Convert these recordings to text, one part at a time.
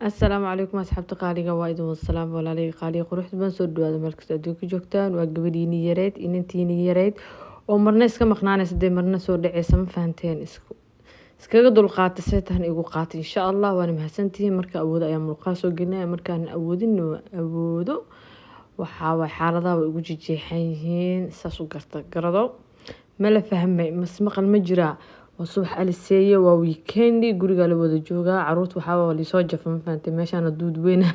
Asalaamu calaykum asxaabta qaaliga, waa idin wasalaam. Walaalihii qaaliga quruxda badan, soo dhawaada meel kasta adduunka joogtaan. Waa gabadhiini yareyd, inantiini yareyd oo marna iska maqnaanaysa, dee marna soo dhaceysa. Ma fahanteen? Iskaga dulqaata, see tahan igu qaata, insha Allah. Waana mahadsantihiin. Marka awoodo ayaa muuqaal soo gelinaya, markaan awoodin awoodo waxaa waay xaaladaha way igu jejeexan yihiin. Saas u garta garado, ma la fahmay? Masmaqal ma jiraa? Waa subax aliseeye, waa weekendi, gurigaa la wada joogaa. Caruurta waxaa liisoo jafa, ma fahantay? Meeshaana duud weyna,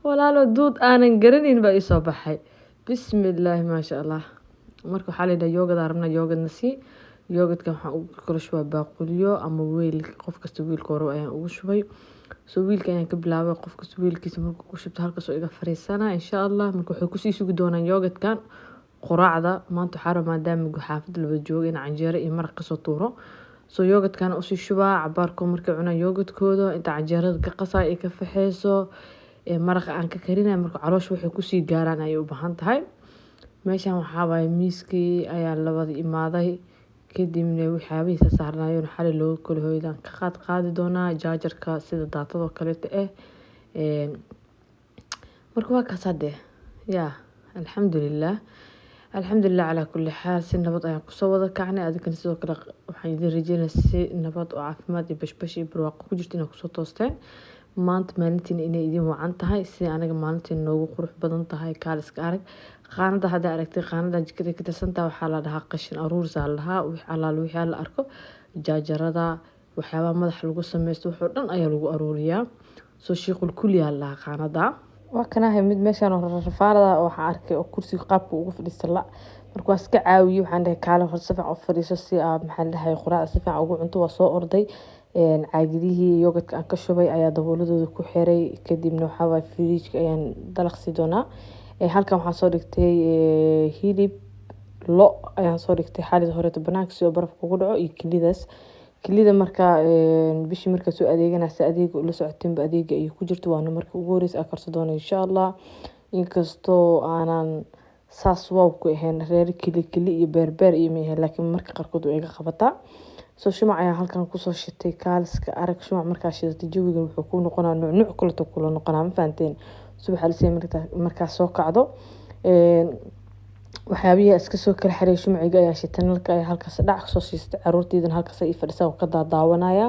walaalo, duud aanan garanayn baa iisoo baxay. Bismillaahi, maasha Allah. Marka waxaa la yidhaha yogurt rabna, yogurtna sii. Yogurtka waxaan ugu kala shubaa baaquliyo ama weel. Qof kasta wiilka hore ayaan ugu shubay, soo wiilka ayaan ka bilaabay. Qof kasta wiilkiisa markuu ku shubto, halkaasoo iga fariisana, insha Allah. Marka waxay kusii sugi doonaan yogurtkan quraacda. Maanta waxaa rabaa, maadaama xaafadda la wada joogo, in canjeero iyo maraq kasoo tuuro. Soo yogurtkana usii shubaa cabaarkoo. Markay cunaan yogurtkooda, inta canjeerada ka qasaay ay ka faxeyso, maraqa aan ka karinaya, marka caloosha waxay kusii gaaraan ayay u baahan tahay. Meeshan waxaa waaye miiskii ayaa la wada imaaday. Kadibna waxyaabihiisa saarnaayeen xali looga kala hooyadaan ka qaad qaadi doonaa, jaajarka sida daatadoo kaleeta ah. Marka waa kaas hadee. Yaa alxamdulilah, alxamdulilah calaa kulli xaal. Si nabad ayaan kusoo wada kacnay. Adinkana sidoo kale waxaan idin rajeynaya si nabad oo caafimaad iyo bashbash iyo barwaaqo ku jirto inaad kusoo toosteen. Maanta maalintiina inay idin wacan tahay sida anaga maalintiin noogu qurux badan tahay. Kaaliska arag qaanada hadda aragtay, qaanada jikada ka tirsantaha, waxaa la dhahaa qashin aruursaa la dhahaa. Wix alaal wixii la arko, jaajarada, waxyaabaha madaxa lagu sameysto, waxoo dhan ayaa lagu aruuriyaa. Soo shiiqul kulliyaa la dhahaa qaanada. Waa kanahay mid meeshaan rafaarada waxaan arkay oo kursiga qaabka ugu fadhiista la. Marka waa iska caawiyey. Waxaan dhahay, "Kaale hor, si fiican u fadhiiso si aad, maxaa la dhahay, quraacda si fiican ugu cunto." Waa soo orday, caagidihii yogurtka aan ka shubay ayaa dabooladooda ku xiray. Kadibna waxaa waaye fridge ayaan dalaq sii doonaa. Halkan waxaan soo dhigtay hilib lo ayaan soo dhigtay xaalid horeeto banaanka si oo barafka ugu dhaco, iyo kilidaas. Kilida markaa bishii markaa soo adeeganaysa, adeega ula socotinba, adeega ayay ku jirto. Waana marka ugu horeysa aan karsan doono, insha Allah. Inkastoo aanan saas wow ku ahayn reer kili kili iyo beerbeer iyo ma ahayn, laakiin marka qaarkood way iga qabataa. Soo shumac ayaan halkan kusoo shitay. Kaaliska arag, shumac markaa shidatay, jawigan wuxuu kuu noqonaa nuuc kaleto kula noqonaa. Ma fahanteen? Subax alisay markaa soo kacdo, waxyaabihii iska soo kala xareeyay, shumaciga ayaa shitay, nalka ayaa halkaas dhac kasoo siistay. Caruurteydan halkaas ay fadhisaa oo ka daadaawanaya,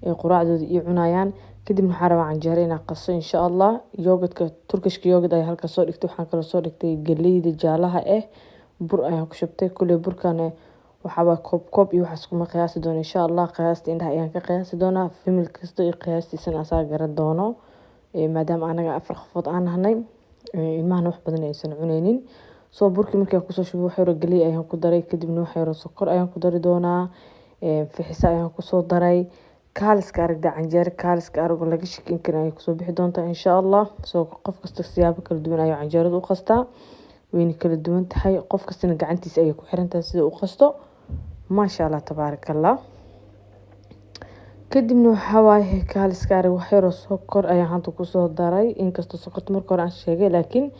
ee quraacdooda iyo cunayaan. Kadibna waxaan rabaa canjeero inaan qaso, insha Allah. Yogurtka, Turkishka yogurt ayaa halkaas soo dhigtay. Waxaan kaloo soo dhigtay galleyda jaalaha ah, bur ayaan ku shubtay. Kuley burkan waxaa waa koob koob iyo waxaas kuma qiyaasi doono, insha Allah. Qiyaasta indhaha ayaan ka qiyaasi doonaa. Family kasta iyo qiyaastiisana asaa garan doono, maadaama anaga 4 qofood aan nahnay, ilmahana wax badan aysan cuneynin. Soo burkii markaan kusoo shubay, wax yaro galley ayaan ku daray. Kadibna wax yaro sokor ayaan ku dari doonaa, fixisa ayaan kusoo daray. Kaaliska aragda, canjeero kaaliska arag oo laga shakin karin ayay kusoo bixi doontaa, insha Allah. Soo qof kasta siyaabo kala duwan ayuu canjeerada u qastaa, wayna kala duwan tahay. Qof kastana gacantiisa ayay ku xiran tahay sida u qasto. Maasha Allah, tabaaraka Allah. Kadibna waxaa waaye kaaliska arag, wax yaroo sokor ayaan hadda kusoo daray, inkastoo sokorta marka hore aan sheegay, laakiin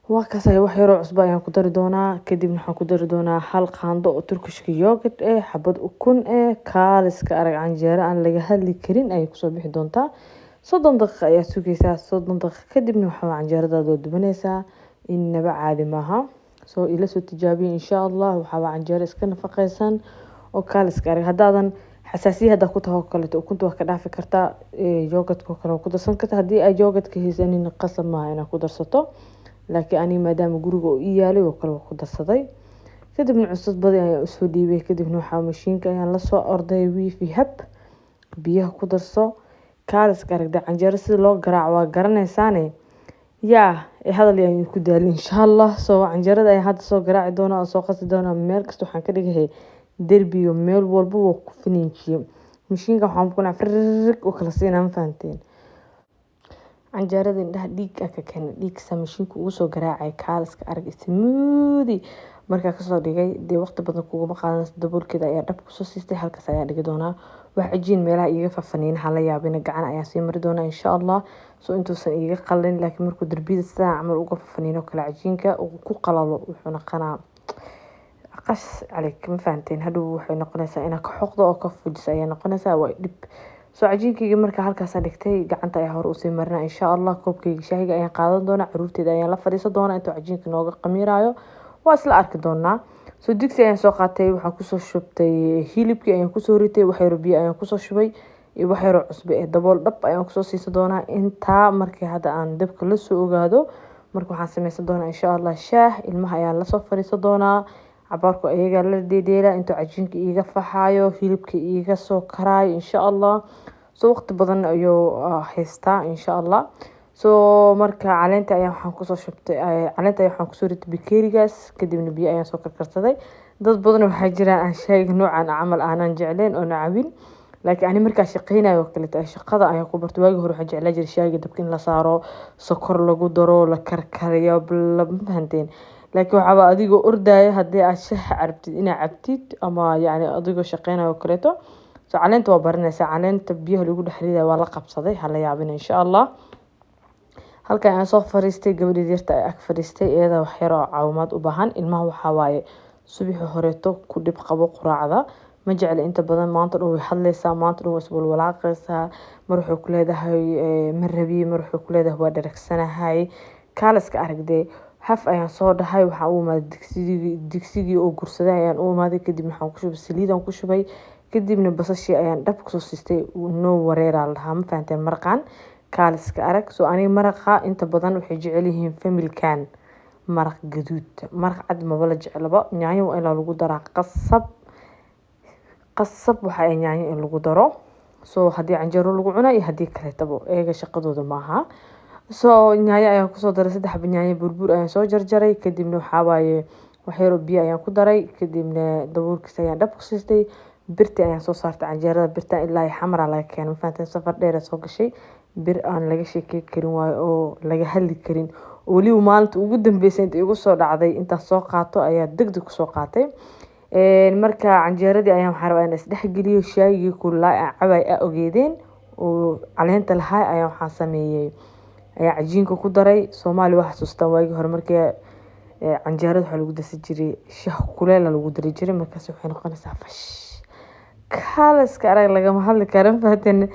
waa kaas. Wax yaroo cusbo ayaan ku dari doonaa. Kadibna waxaan ku dari doonaa hal qaando oo Turkishka yogurt eh, xabad ukun eh. Kaaliska arag, canjeero aan laga hadli karin ayay kusoo bixi doontaa. 30 daqiiqo ayaa sugaysaa. 30 daqiiqo kadibna waxaa canjeeradaada waa dubanaysaa. Innaba caadi maaha. Soo ila soo tijaabiya, insha Allah. Waxaa waa canjeero iska nafaqeysan oo kaaliska arag. Haddaadan xasaasiya haddaa ku tahay oo kaleeto, ukunta waa ka dhaafi kartaa, yogurtka oo kale waa ku darsan kartaa. Haddii ay yogurtka haysanin, qasab maaha inaad ku darsato, laakiin aniga maadaama guriga uu ii yaalay oo kale, waa ku darsaday. Kadibna cusub badi ayaan usoo dhiibay. Kadibna waxaa mashiinka ayaan lasoo orday, wiifi hab biyaha ku darso. Kaaliska aragda, canjeero sida loo garaaco waa garanaysaane. Yaa hadal yaan ku daalin, insha Allah. Soo canjeerada ayaan hadda soo garaaci doonaa oo soo qasi doonaa. Meel kasta waxaan ka dhigahay derbiga, meel walba waa ku finiinjiyey. Mashiinka waxaan ku firrig u kala siinaa. Ma fahanteen? Canjeerada indhaha dhiig ka keenay, dhiigsa mashiinka ugu soo garaacay. Kaaliska arag, smoothie markaa kasoo dhigay. Dee waqti badan kuguma qaadanayso. Daboolkeeda ayaa dhab kusoo siistay, halkaas ayaa dhigi doonaa. Wax cajiin meelaha iiga fafaniinaha la yaabina, gacan ayaa sii mari doonaa, insha Allah, soo intuusan iiga qalin. Laakiin markuu darbiyada sidaa camal uga fafaniino kale, cajiinka uu ku qalalo, wuxuu noqonaa qas calik. Ma fahanteen? Hadhow waxay noqonaysaa inaad ka xoqdo oo ka fujiso ayay noqonaysaa, waa dhib. Soo cajiinkayga marka halkaasaan dhigtay, gacanta ayaa hore usii marinaa insha Allah. Koobkayga shaahiga ayaan qaadan doonaa, caruurteyda ayaan la fadhiisan doonaa intuu cajiinka nooga qamiiraayo, waa isla arki doonaa. Soo digsi ayaan soo qaatay, waxaan kusoo shubtay hilibkii ayaan kusoo ritay, wax yaro biyo ayaan kusoo shubay iyo wax yaro cusbo ee dabool dhab ayaan kusoo siisan doonaa. Intaa markii hadda aan dabka la soo ogaado, marka waxaan sameysan doonaa insha Allah shaah. Ilmaha ayaan lasoo fadhiisan doonaa, cabaarku ayagaa la dheedheelaa intuu cajiinka iiga faxaayo, hilibka iiga soo karaayo insha Allah. Soo waqti badan ayuu haystaa insha Allah. Soo marka caleenta ayaan waxaan kusoo shubtay, caleenta ayaan waxaan kusoo ritay bakeerigaas, kadibna biyo ayaan soo karkarsaday. Dad badan waxaa jiraan aan shaahiga noocan camal aanan jecleen oo nacabin, laakiin ani markaa shaqeynayo oo kaleeto shaqada ayaan ku bartay. Waagii hore waxaan jeclaan jiray shaahiga dabka in la saaro, sokor lagu daro, la karkariyo, ma fahanteen? Laakiin waxaaba adigoo ordaya haddii aad shaah cabtid inaad cabtid ama yacni adigoo shaqeynayo oo kaleeto. So caleenta waa baranaysaa, caleenta biyaha lagu dhex ridayo waa la qabsaday, hala yaabina insha Allah. Halkan ayaan soo fariistay, gabadheeda yarta ay ag fadhiistay, iyada wax yar oo caawimaad u baahan. Ilmaha waxaa waaye subaxii horeeto ku dhib qabo quraacda, ma jecla inta badan. Maanta dhan way hadlaysaa, maanta dhan way iswalwalaaqaysaa. Mar waxay ku leedahay ma rabi, mar waxay ku leedahay waa dharagsanahay. Kaaliska aragdee, haf ayaan soo dhahay. Waxaan u imaaday digsigii, digsigii oo gursaday ayaan u imaaday. Kadib waxaan ku shubay saliid aan ku shubay, kadibna basashii ayaan dhab kusoo siistay. No wareeraa la dhahaa, ma fahanteen? Maraqaan kaaliska arag. Soo aniga maraqa inta badan waxay jecel yihiin familkan maraq gaduud, maraq cad maba la jeclaba. Yaanyo waa in lagu daraa, qasab qasab waxa ay yaanyo in lagu daro. So haddii canjeero lagu cuno iyo haddii kaleetaba eega shaqadooda maaha. So yaanyo ayaan kusoo daray, 3 xabo yaanyo burbur ayaan soo jarjaray. Kadibna waxaa waaye wax yar oo biyo ayaan ku daray, kadibna daboolkiisa ayaan dhab ku siistay. Birti ayaan soo saartay canjeerada, birtan ilaa Xamara laga keenay, ma fahanteen? Safar dheer soo gashay, bir aan laga sheekey karin waayo oo laga hadli karin. Weliba maalinta ugu dambeysay inta igu soo dhacday intaan soo qaato ayaa degdeg kusoo qaatay. Marka canjeeradii ayaan waxaan rabaa inaan isdhexgeliyo shaahigii kululaa aan cabay aa ogeedeen oo caleenta lahaa ayaan waxaan sameeyey ayaa cajiinka ku daray. Soomaali waa xasuustaan waagii hore markii canjeerada waxaa lagu darsan jiray shaah kuleel lagu dari jiray, markaas waxay noqonaysaa fash kaaliska arag, lagama hadli karo, fahateen?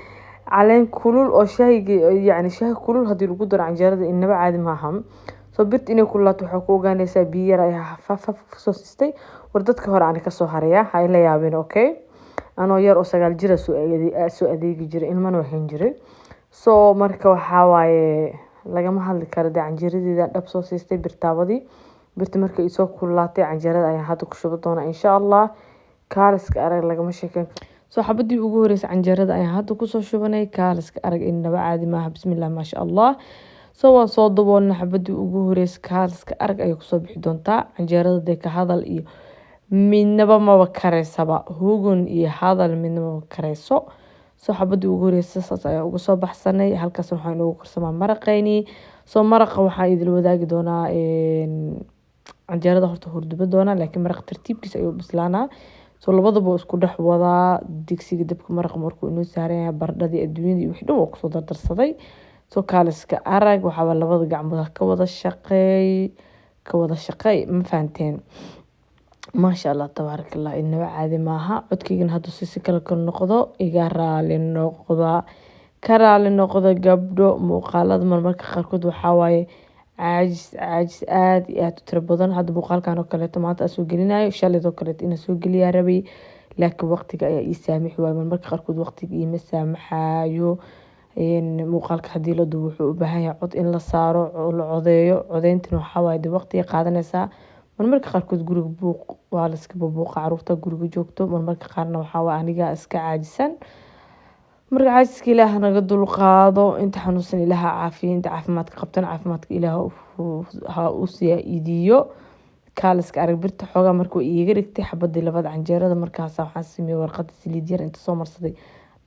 Caleen kulul oo shaahiga, yacni shaah kulul haddii lagu daro canjeerada inaba caadi maaha. Soo birta inay kululaato waxaa ku ogaanaysaa biyo yar ayaa fafaf kasoo siistay. War dadka hore aan kasoo haraya, ha ila yaabin, okay? Anoo yar oo 9 jir ah soo adeegi jiray, ilmana waa hayn jiray. So marka waxaa waaye lagama hadli karo dee. Canjeeradeeda dhab soo siistay birtaabadii, birta markay isoo kululaatay canjeerada ayaan hadda ku shubi doonaa insha Allah. Kaaliska arag, lagama sheekeyn. Soo xabadii ugu horeysay canjeerada ayaan hadda kusoo shubanay. Kaaliska arag, inaba caadi maaha, bismillah, maasha Allah. Soo waan soo daboolnay xabadii ugu horeysay, kaaliska arag ayay kusoo bixi doontaa canjeerada. Dee ka hadal iyo midnaba maba kareysaba, hugun iyo hadal midnaba maba kareyso. Soo xabadii ugu horeysay saas ayaan uga soo baxsanay. Halkaas waxaa inoogu karsamaa maraqeyni. Soo maraqa waxaan idil wadaagi doonaa canjeerada horta hurduba doonaa, laakiin maraqa tartiibkiisa ayuu bislaanaa. Soo labadaba waa isku dhex wadaa. Digsiga dabka maraqa markuu inoo saaran yahay, baradhadii adduunyada iyo wixii dhan waa kusoo dardarsaday. Soo kaaliska arag, waxaaba labada gacmood ka wada shaqeey, ka wada shaqeey, ma fahanteen? Maasha Allah, tabaaraka Allah, inaba caadi maaha. Codkaygana hadduu si kale kale noqdo iga raali noqda, ka raali noqda gabdho. Muuqaalada marmarka qaarkood waxaa waaye caajis, caajis aad iyo aad u tiro badan. Hadda muuqaalkan oo kaleeto maanta aan soo gelinayo, shalayoo kaleeto inaan soo geliyaa rabay, laakiin waqtiga ayaa ii saamixi waayo. Marmarka qaarkood waqtiga iima saamaxayo. Muuqaalka haddii la duubo wuxuu u baahan yahay cod in la saaro, la codeeyo. Codeyntina waxaa waaye dee waqtiga qaadanaysaa. Marmarka qaarkood guriga buuq waa la iska buuqa, caruurta guriga joogto. Marmarka qaarna waxaa waaye aniga iska caajisan. Marka caajiska Ilaah naga dulqaado, inta xanuunsan Ilaah ha caafiyo, inta caafimaadka qabtana caafimaadka Ilaah ha u siyaadiyo. Kaaliska arag, birta xoogaa markuu iiga dhigtay xabadii labaad canjeerada, markaas waxaan sameeyey warqada saliid yar inta soo marsaday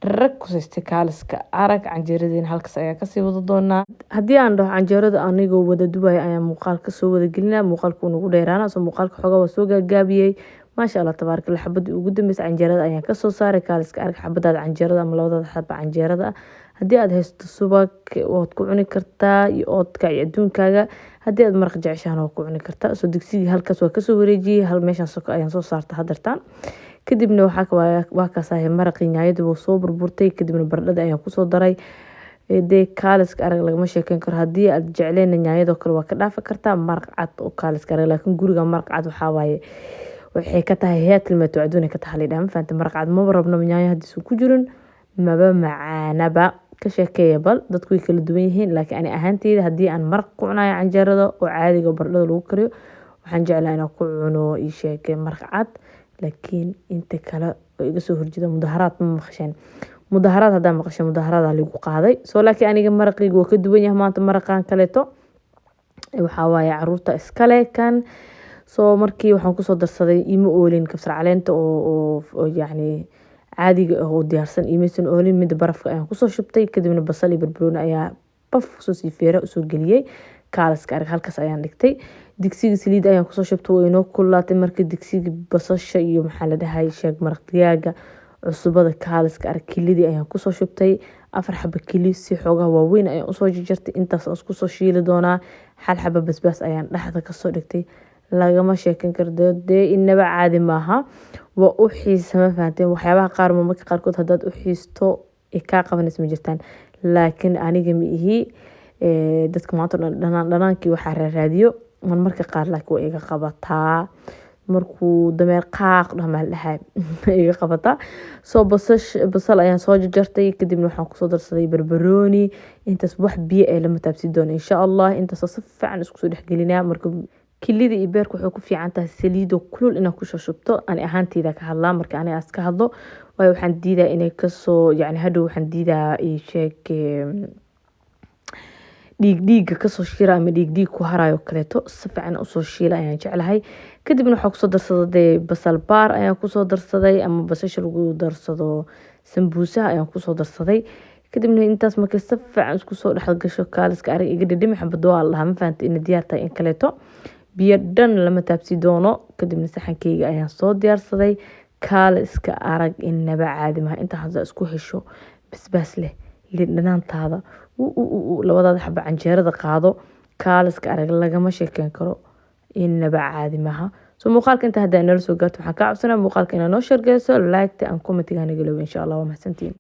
rag ku saystay. Kaaliska arag, canjeeradeena halkaas ayaa kasii wada doonaa. Haddii aan dhaho canjeerada anigoo wada dubaya ayaa muuqaal kasoo wada gelinaa, muuqaalku nagu dheeraana. Soo muuqaalka xoogaa waa soo gaagaabiyey. Maasha Allah, tabaaraka Allah, xabadii ugu dambeysay canjeerada ayaan kasoo saaray. Kaaliska arag, xabadaada canjeerada ama labadaada xaba canjeerada haddii aad haysato subag waad ku cuni kartaa iyo oodka iyo adduunkaaga. Haddii aad maraq jeceshahan waa ku cuni kartaa. Soo digsigii halkaas waa kasoo wareejiyey, hal meeshaan soko ayaan soo saarta hadartaan. Kadibna waxaa waa kaasahay maraqii yaanyadii wuu soo burburtay. Kadibna baradhada ayaan kusoo daray. Dee kaaliska arag, lagama sheekeyn karo. Haddii aad jecleen yaanyadoo kale, waa ka dhaafi kartaa maraq cad oo kaaliska arag, laakiin guriga maraq cad waxaa waaye waxay ka tahay heyaa tilmeeto adduun ka tahay la, ma fahantay? Maraq cad maba rabno, yaanyo haddiisan ku jirin maba macaanaba. Ka sheekeeya bal, dadku way kala duwan yihiin, laakiin ani ahaanteyda haddii aan maraq ku cunayo canjeerada oo caadiga baradhada lagu kariyo, waxaan jeclaa inaan ku cuno ii sheeg maraq cad. Laakiin inta kale oo iga soo horjeeda mudaharaad ma maqasheen? Mudaharaad haddaa maqasheen, mudaharaadaa lagu qaaday. Soo laakiin aniga maraqayga waa ka duwan yahay maanta. Maraqan kaleeto waxaa waaye caruurta iskale kan. Soo markii waxaan kusoo darsaday, ima oolin kabsar caleenta oo yacni caadiga ah oo diyaarsan, imaysan oolin, mida barafka ayaan kusoo shubtay. Kadibna basal iyo barbarooni ayaa baf kusoo sii feera usoo geliyey. Kaaliska arag, halkaas ayaan dhigtay. Digsiga saliid ayaan kusoo shubtay, waa inoo kululaatay. Marka digsiga basasha iyo maxaa la dhahay sheeg maraq digaaga, cusubada, kaaliska arag, kilidii ayaan kusoo shubtay. 4 xaba kili si xoogaha waaweyn ayaan usoo jarjartay, intaas aan isku soo shiili doonaa. Hal xaba basbaas ayaan dhexda kasoo dhigtay. Lagama sheekan karo dee, inaba caadi maaha, waa u xiisa, ma fahanteen? Waxyaabaha qaar marmarka qaarkood haddaad u xiisto ay kaa qabanaysa ma jirtaan, laakiin aniga ma ihi dadka maanta dhan dhanaan dhanaankii waxaa raaraadiyo marmarka qaar, laakiin waa iga qabataa markuu dameer qaaq dhaho, maa la dhahay, iga qabataa. Soo basash basal ayaan soo jarjartay, kadibna waxaan kusoo darsaday barbarooni. Intaas wax biyo ee lama taabsi doono insha Allah. Intaasoo si fiican isku soo dhexgelinaa. Marka kilida iyo beerka waxay ku fiican tahay saliido kulul inaad kusoo shubto. Ani ahaanteyda ka hadlaa, marka ani aas ka hadlo, waayo waxaan diidaa inay kasoo yacni hadhow waxaan diidaa ii sheeg dhiig dhiiga kasoo shiira ama dhiig dhiig ku harayo kaleeto. Si fiican usoo shiila ayaan jeclahay. Kadibna waxaa kusoo darsaday dee basal baar ayaan kusoo darsaday, ama basasha lagu darsado sambuusaha ayaan kusoo darsaday. Kadibna intaas markay si fiican isku soo dhex gasho, kaaliska arag, iga dhadhami xabado waa la dhahaa, ma fahantay? Ina diyaar tahay in kaleeto, biyo dhan lama taabsi doono. Kadibna saxankeyga ayaan soo diyaarsaday. Kaale iska arag, inaba caadi maha. Inta hadda isku hesho basbaas leh, liin dhanaantaada, labadaada xaba canjeerada qaado, kaaliska arag, lagama sheekeyn karo, inaba caadi maha. So muuqaalka inta hadda nala soo gaarto, waxaan kaa codsanaa muuqaalka inaad noo share geyso, like-ta aan comment-iga naga iloobo insha Allah. Waa mahadsantihiin.